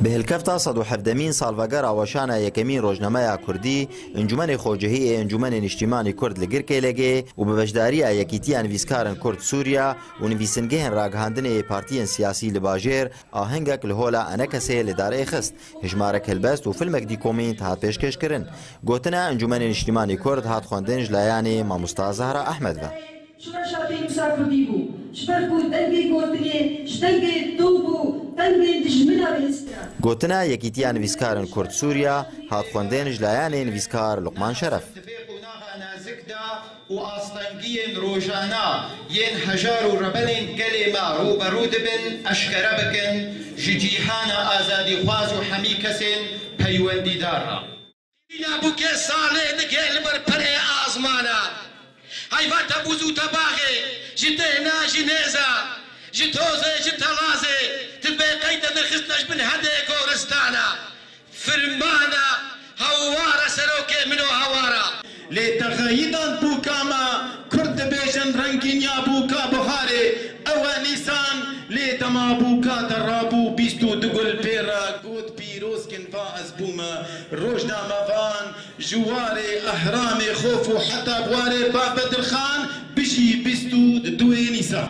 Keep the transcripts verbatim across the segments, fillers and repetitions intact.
Bi hilkefta sed û hevdemîn salvegera weşana yekemîn rojnameya Kurdî, Encûmenê Xocehî ê Encûmenê Niştîmanî Kurd li Girkêlegê û bi beşdariya Yekîtiya Nivîskarin Kurd Sûriya û nivîsingehên ragihandinê yê partiyên siyasî li bajêr ahengek li hola Enekesê li dar êxist. Hijmarek helbest û filmek dîkomînt hat pêşkêşkirin. Gotina Encûmenê Niştîmanî Kurd hat xwendin ji layanê Mamosta Zehra Ehmed ve. Şoreşa pênûsa kurdî bû. Ji ber ku dengê gotinê ji dengê dû bû, dengê dijmina bihîstiya. Gotina Yekîtiya Nivîskarin Kurd Sûriya hat xwendin ji layanê nivîskar Luqman Şeref. Di vê qonaxa nazik de û astengiyên rojana yên hejar û rebelên gelê me rûberû dibin, eşkere bikin, ji cîhana azadîxwaz û hemî kesên peywendîdar re. Nabûke salê dike li ber perê azmana. Heyva te bûz û te baxê, ji tehna, ji nêza, ji tozê, ji telazê, ti bê qey te dirxistine ji bin hedê goristana. Filmana hewara serokê min o hewara. Lê texeyidan bûka me, Kurd dibêjin rengîn ya bûka biharê, ew e Nîsan, lê dema bûka te rabû bîst û du gul pê re got pîroz kin va ez bûme rojnamevan, ji warê ehramê xof û heta bi warê Bab Bedirxan, bijî bîst û duê Nîsan.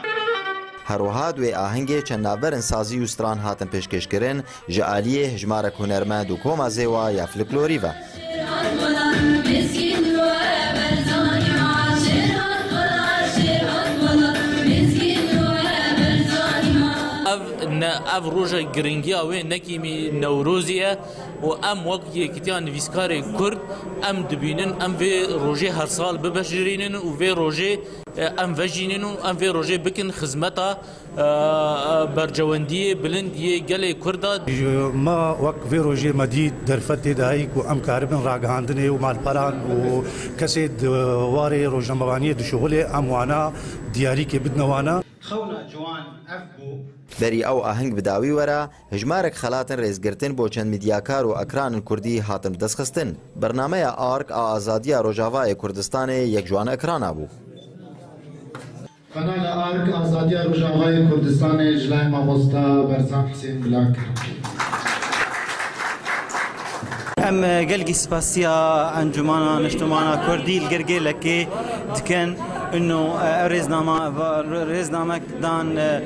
Her wiha di wê ahengê çend navberên sazî û stran hatin pêşkêşkirin ji aliyê hijmarek hunermend û koma zêwa ya folklorî ve. Ev ne, ev roja giringiya wê nekîmî Newrozî ye û em wek Yekîtiya Nivîskarê Kurd em dibînin, em vê rojê her sal bibejirînin û vê rojê, e, em vejînin û em vê rojê bikin xizmeta, e, e, bercewendiyê bilind yê gelê Kurd a. Me wek vê rojê me dît derfetê de heyî ku em karibin ragihandinê û malperan û kesê di warê rojnamevaniyê dişuxulê em wana diyarîkê bidine wana. Xewna ciwan ev bû. Berî ew aheng bi dawî were, hijmarek xelatin rêzgirtin bo çend mîdyakar û ekranên kurdî hatin bidestxistin. Bernameya Ark a Azadiya Rojavayê Kurdistanê yek ji wan ekrana bû. Kanala Ark Azadiya Rojavayê Kurdistanê ji layê mamosta Berzan Hisên bila kir. Em, e, gelkî spasiya Encûmana Niştimana Kurdî li Girgêlekê dikin. Ino, e, ev rêznama, va-, rêznamek dan, e,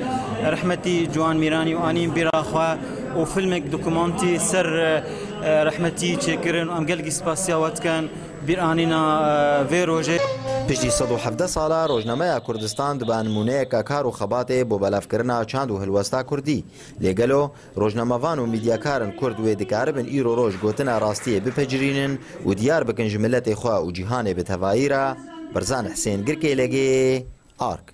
rehmetî Ciwan Mîranî û anîn bîra xwe û filmek dokumantî ser, e, e, rehmetî çêkirin. Em gelkî spasiya we dikin. Bîranîna, e, vê rojê. Piştî sed û hevdeh sala rojnameya Kurdistan dibe nimûneyeke kar û xebatê bo belavkirina çand û hilwesta kurdî. Lê gelo rojnamevan û mîdyakarên kurd wê dikaribin îro roj gotina rastiyê bipecirînin û diyar bikin ji miletê xwe û cîhanê bi tevayî re? Berzan Hisên, Girkêlegê, Ark.